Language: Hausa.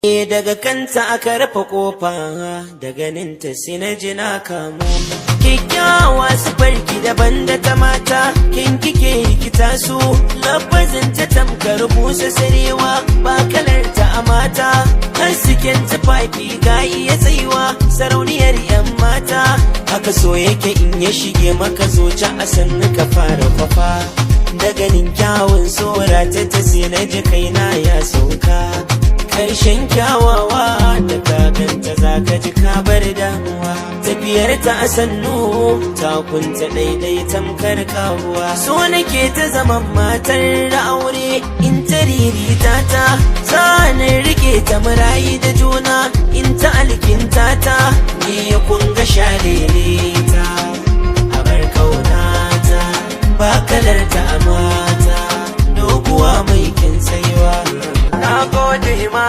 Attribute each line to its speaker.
Speaker 1: Daga kanta aka rufe kofa, da ganinta sai na ji na kamu. Kyakkyawa, farki daban da ta mata, kin kike rikita su. Lafazin ta tamkar busa sarewa, ba kalar ta a mata. Hasken tufafi ga iya tsayuwa, sarauniyar yan mata. Haka so yake, in ya shige maka zuci a sannu ka fara kwafa. Da ganin kyawun sora ta sai na ji kaina ya sauka. Karshen kyawawa, da ka ganta za ka ji ka bar damuwa. Tafiyar ta a sannu, takunta daidai tamkar kawuwa. So nake ta zaman matar aure, in ta ririta ta sanin rike ta, murayi da juna, in ta alkinta ta ni ya kunga shalele ta. A bar kaunata, ba kalar ta a mata, doguwa mai kyan tsayuwa.
Speaker 2: Na gode ma.